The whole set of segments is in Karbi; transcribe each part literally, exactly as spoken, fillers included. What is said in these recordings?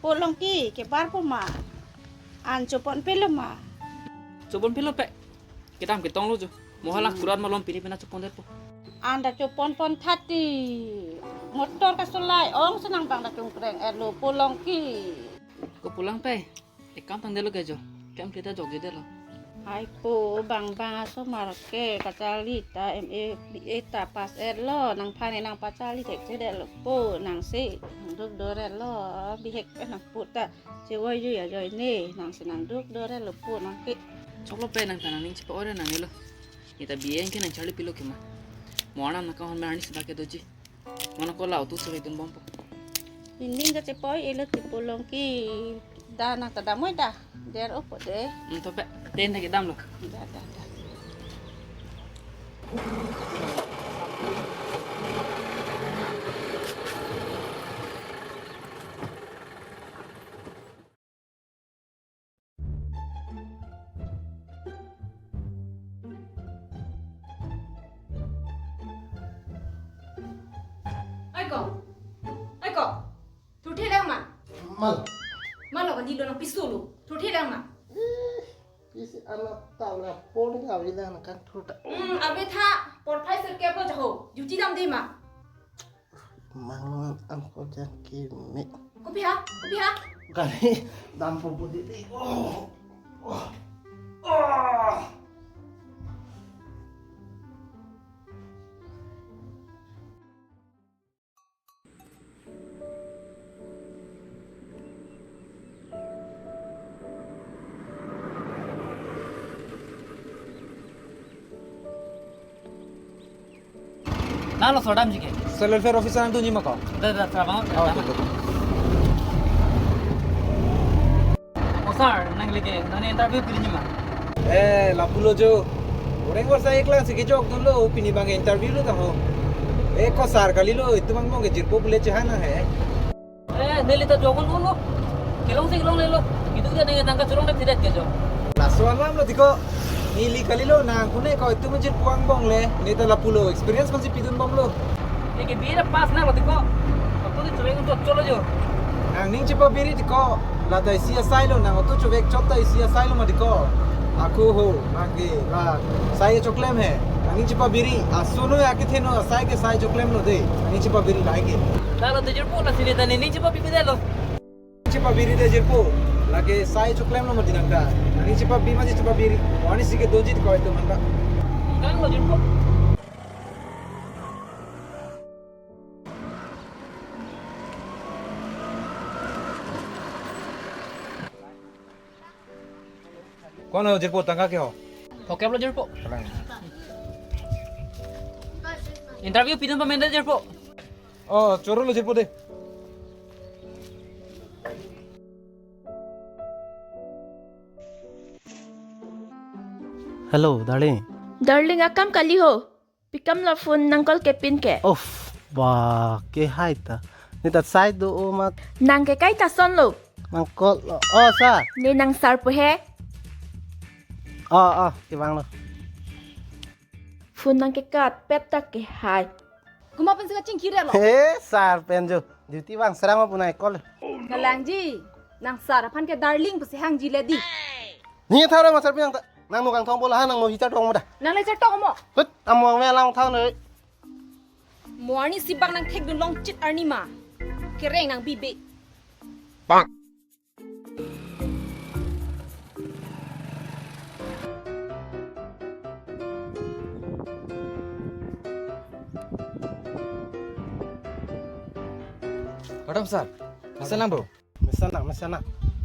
Polongki, kebar po ma? An chopon pelo ma? Chopon pelo pe. Kedam ketong lo jo. Mohala kurat malom pini pina chopon det po. An ta chopon pon thati. Motor kasolai ong senang bang ta chungkreng etlo Polongki. Ko pulang pe. Ekam tang det lo ke jo. Kem kita jok je det lo. Hai po, bang bang asomar ke kacharli ta M A B A ta pass etlo, nangphan nangpacharli thekthedet lo po, nangsi nangduk doret lo, bihek pen nangpu ta chevoi jui ajoine, nangsi nangduk doret lo po nangke. Choklo pe nang ta nangning chepa-ore nangnelo. Neta B A ke nangcharli pilo ke ma. Mo arnam nangkahon me arni sita ke doji. Mane ko la auto suri dun bompo. Ningning kachepoi elo ti Polongki, da nang ta damoi da. Der opo de. Hmm, to pe. Ten thek damlo. Da, da, da. Aiko. Aiko. Thurthe lang ma? Mal. Malo kan dilo nang piso lo. Thurthe lang ma? Ih, pisi anak tala pon ka wilang kan thurta. Hmm, ave tha, porphai sir ke po jaho. Duty damde ma? Manglo an ko jan ki me. Kopi ha? Kopi ha? Kali dampo budi di. Oh. Oh. Oh. Nalo sir damji ke? Social welfare officer nangdunji ma ko? Da, da, sir, bang. Oh, da, betul. Oh, sir, nang leke, nang interview pidunji ma? Eh, lapulo jo. Orang ko sa eklang si kejok dunlo, pini bang interview lo tangho. Eh, ko sir kalilo, itum bang mo ke jirpo pule chehana he. Eh, neli ta jogon uno. Kelong si kelonglelo. Itum dia nang tangka chorong dak tidak ke jo. Laso alam lo tiko. Neli kalilo nang kune ko itum jirpo angbong le. Neta lapulo experience man si pidun bomlo. Neke B A pass nanglo tiko. Aku tu chorong tu cholo jo. Nangning chepabiri tiko. La ta isi asai lo nang auto chovek chot ta isi asai lo ma tiko. Ako ho, nang ke la sai choklem he. Nangning chepabiri. Asono ya ke theno asai ke sai choklem lo de. Nangning chepabiri lagi. Lalo tu jirpo na sini ta nangning chepabiri de lo. Chepabiri de jirpo. Lake sai choklem lo ma dinang ta. Nangning chepabi ma chepabiri. Wani si ke doji ko itum man ta. Kang lo jirpo. Kono jirpo tangka ke ho? Oke lo jirpo. Interview pidun pamenda jirpo. Oh, choro lo jirpo de. Hello, darling. Darling, akam kali ho. Pick up lo phone nang call kepin ke. Of, ba, ke hai ta. Neta sai do o mat. Nang ke kai ta son lo. Nang call lo. Oh, sir. Ne nang sir po he. Oh, oh, kevang lo. Phone nang ke cut pet ta ke hai. Kuma pen si kachingkir lo. He, sir pen jo. Duty vang serang ma punai call. Kalangji, nang sir aphan ke darling pusi hangji le di. Ni tharo ma sir pen ta. Nang nukang thong bola ha nang mo hicha thong mo da. Nang le cha thong mo. Hut, amo me lang thang noi. Mo arni si bang nang thek dun long chit arni ma. Kereng nang bibe. Bang. Madam sir, mesen nang bro. Mesen nang, mesen nang.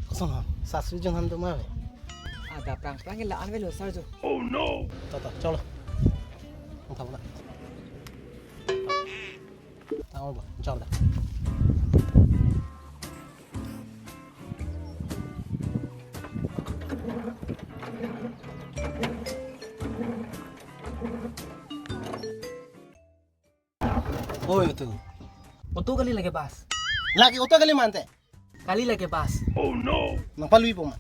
Kosong ha, sasu jeng han tu ma ve. Ada prang prang la an velo sir jo. Oh no. To to, cholo. Ang tabo na. Tang ba, cholo da. Oi, auto. Auto kali lake bus. Lake auto kali mante. Kali lake bus. Nang palui po ma.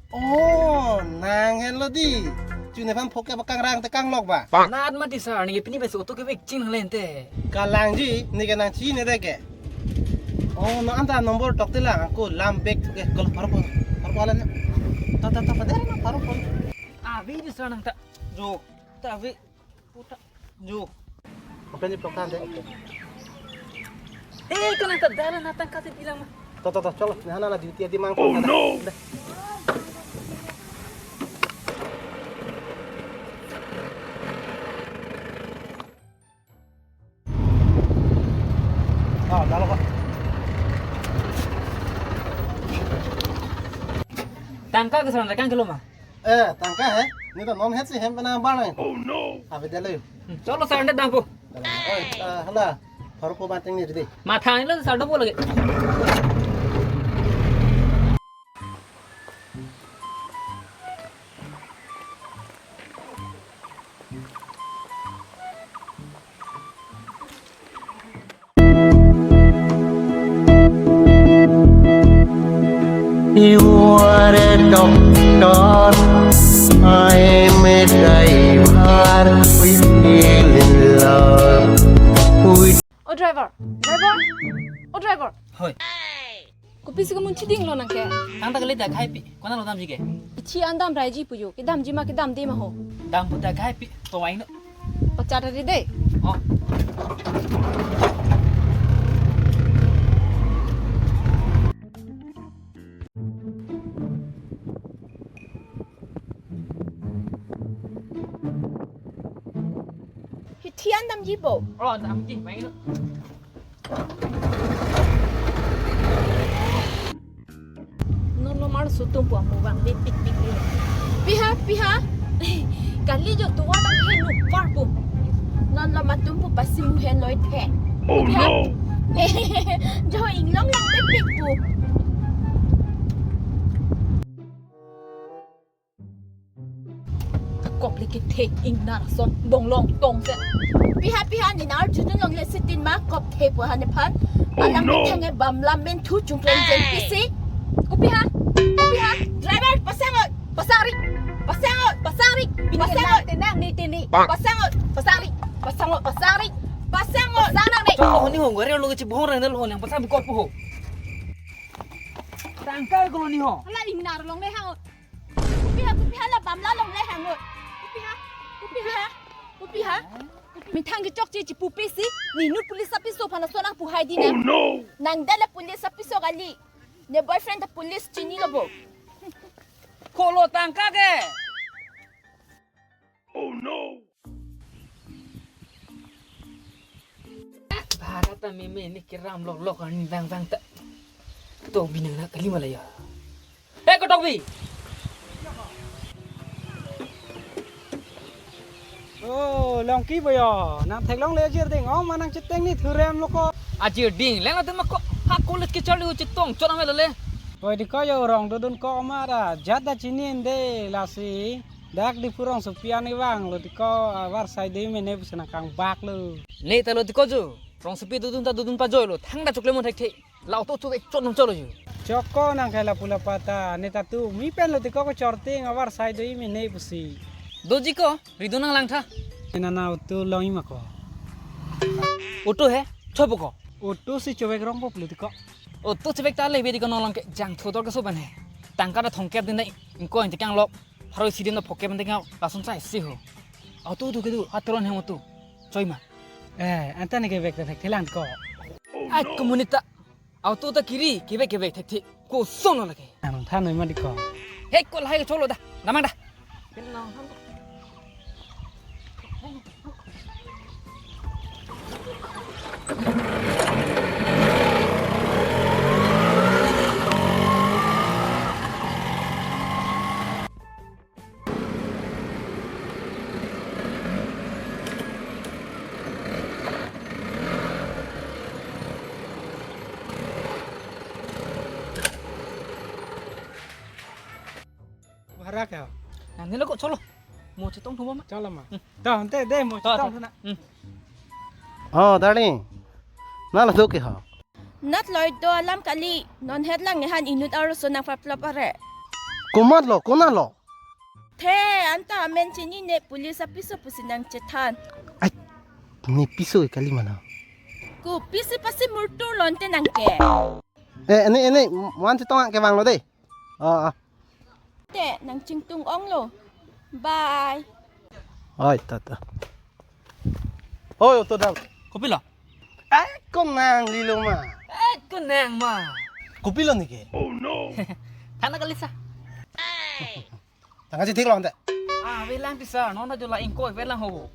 Oh, nang helo di. Chune phan phok ke pakangrang te kanglok ba. Nat ma di sir, ne pini bes auto ke wek ching lente. Kalangji, ne ke nang chine de ke. Oh, no anta number tokte la, ako lam back thuke, call pharo pharo, pharo pharo la ne. Ta, ta, ta, padere na pharo pharo. Ave di sa nang ta. Jo, ta ave. Puta. Jo. Open di program de. Eh, ko nang ta dala na tangka te bilang ma. To, to, to, cholo. Nana la duty adi mang. Oh, no. Ah, dala ko. Tangka ke sana kan kelo ma. Eh, tangka he? Ni to non het si hem pena bang nai. Oh no. Ave dala yo. Hmm, cholo sa anda dampo. Oi, ah, hala. Pharo pharo banteng ni dei. Matha ni lo sa dopo lagi. You are a doctor, I am a driver, we feel in love. We O driver, driver, o driver. Hoi. Kopisi kemun chiding lo nangke. Tang ta kali dak hai pi. Konat lo damji ke? Ichi an damraiji pu jo. Kedamji ma kedamde ma ho. Dam pu dak hai pi. To wai no. Pachat ri dei. Oh. Hithi an damji po. Oh, damji, main. Non lo mar sutum po amu bang bit bit bit bit. Piha, piha. Kali jo tuwa tang he nuk par po. Non lo matum po pasi mu hen loi the. Oh, piha. No. Jo inglong lang bit bit po. Kop liki the ingnar son bonglong tong se. Piha piha ni nar chunun longle sitin ma kop the po han phan. Oh, alam no. Thang e bam lam men thu chung klem jen pisi. Kopi ha? Kopi ha? Driver pasang ot. Pasang ri. Pasang ot. Pasang ri. Pasang ot. Tenang ni tini. Pasang ot. Pasang ri. Pasang ot. Pasang ri. Pasang ot. Pasang nang ni. Chong lo ni hong gore lo kichi bohong rang lo nang pasang kop ho. Tangka ko lo ni ho. Hala ingnar longle hang ot. Kopi ha, kopi ha la bam la longle hang ot. Kopi ha, kopi ha, kopi ha. Methang kechokche chipu pisi, ne inut police apiso aphan ason nangpu hai di na. Oh no! Nang dala police apiso kali. Ne boyfriend ta police chinilo bo. Ko lo tangka ke. Oh no! Bharat ta meme ne keram lok lok arni vang vang ta. To binang na kali malaya. Eh, kotok bi. Oh, Longki boyo, nang theklongle ajir ding, oh, ma nang chiteng ni thurem lo ko. Ajir ding, leng atum ko, ha college kecharli chetong chot ame lole. Oi, di ko yo rong dodun ko ma ra, jat da chini ende, lasi. Dak Diphu rongsopi an vanglo di ko, avarsai dei mene pusi nang kangbak lo. Ne ta lo di ko jo, rongsopi dodun ta dodun pajoi lo, thangta chokle mo thekthe. La auto chok ek chot nang cholo jo. Choko nang kaila pula pata, ne ta tu, mi pen lo di ko kechorting, avarsai dei mene pusi. Doji ko, ridun nang langtha. Nana auto long ima ko. Auto he, chopo ko. Auto si chobek rong pop lo di ko. Auto chobek ta le be di ko nolong ke jang thotor ke soban he. Tangka ta thongkep din dai, ingko ingte kang lok. Pharo isi din no phoke mending au, lason sai si ho. Auto tu kedu, ha tron hem auto. Choi ma. Eh, anta ne kebek ta thekthelang ko. Ai komunita. Auto ta kiri, kebek kebek thekthe. Koson lo lake. Ang than noi ma di ko. Hei, ko lahai cholo da. Damang da. Bhara kya? Nang nilo ko cholo. Mo chetong thuma ma. Cholo ma. Hmm. To, ante de mo To, chetong to. Thuna. Hmm. Oh, darling. Na la do ke ha? Nat loi do alam kali, non het lang nehan inut arloso nang paplop are. Komat lo, konat lo? The, anta amen chinine police apiso pusi nang chethan. Ai, ne piso kali mana? Kopisi pasi murtur lonte nangke. Eh, ini, ini, mo-an chetong kevanglo dei. Oh, oh. Te, nang chingtung onglo. Bye. Oi, ta, ta. Oi, auto dam. Kopilo? Eh, konang lilo ma. Eh, konang ma. Kopilo neke? Thana kalisa. Tangka chetheklong te. Ah, avelang tisa, non ajo la ingkoi avelang ho.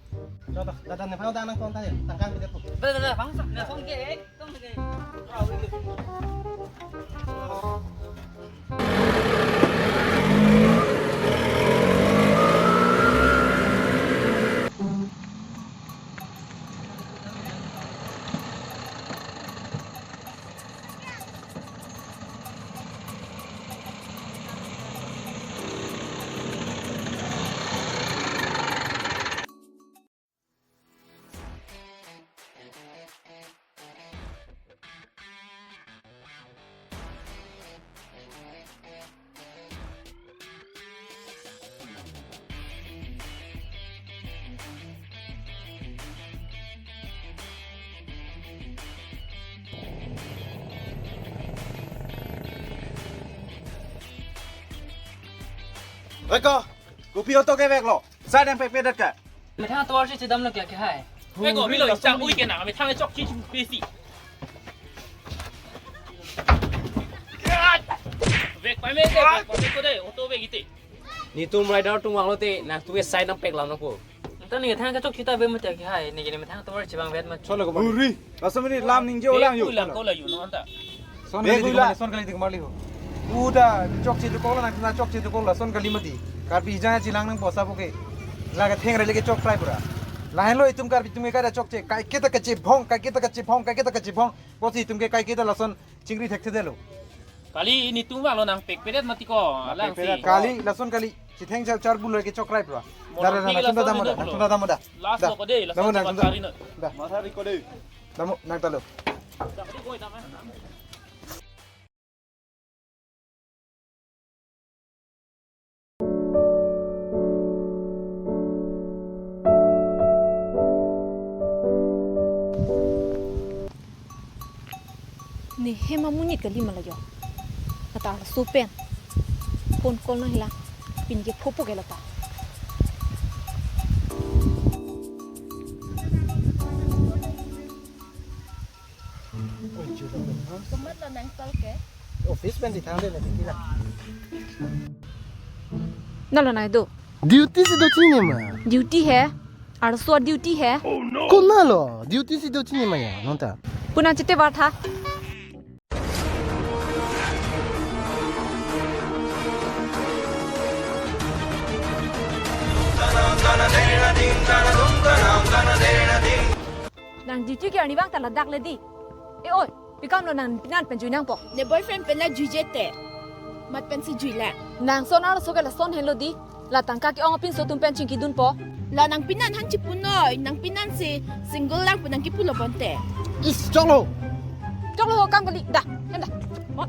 Coba, dada nephan dang nangkon ta ya, tangka pide pu. Dada, dada, bang sa, nephan ke, eh, tong ke. Oi ko, kopi auto keveklo? Side nangpekpedet ke? Methang atovar si chedamlo ke, ke hai. Oi ko, bilo isa ui ke na, methang chokche pesi. Vek pame ke, vek pame ko dei, auto vek ite. Netum rider atum vanglote, nangtum ke side nangpeklam nangpo. Anta ne thang kachokche ta ave mati ke hai, ne ne methang atovar chevangvet mati. Cholo ko. Uri, laso mini lam ningje olang yo. Ulang ko la yo no anta. Son kali dik marli, son kali dik marli ho. Uda chokche dokoklo, nang na chokche dokoklo, son kali mati. Karbi jang chelang nangpo sabo ke. Lake theng rele ke chok fry pura. Lahenlo itum Karbi atum ke kada chokche, kaiketa kachebhong, kaiketa kachebhong, kaiketa kachebhong. Pusi itum ke kaiketa lason chingri thekthedetlo. Kali netum vanglo nangpekpedet mati ko, alang si. Kali, lason kali. Chitheng char char bulo ke chok fry pura. Da, da, da, nangtum ta damo da, nangtum ta damo da. Last lo ko dei, last lo ko dei. Da. Mathari ko dei. Damo, nang ta lo. Ne hem amonit kali ma la jo. Lata arloso pen phone call nang hela. Pini ke phopo ke lata. Komat lo nang call ke? Office pen si thang de ne tingki la. Nalo nai do. Duty si do chini ma? Duty he. Arloso duty he. Konat lo? Duty si do chini ma ya, nonta. Punang chete vartha. Nang duty ke arnivang ta ladak le di. E oi, pi kam lo nang pinan pen jui nangpo? Ne boyfriend pen la juije te. Mat pen si jui la. Nang son arloso ke lason henlo di. La tangka ke-ong apinso atum pen chingkidunpo. La nang pinan han chipunoi, nang pinan si single lang pu nang kipulo bonte. Is, choklo. Choklo ho kam kali, da, hen da. Bon.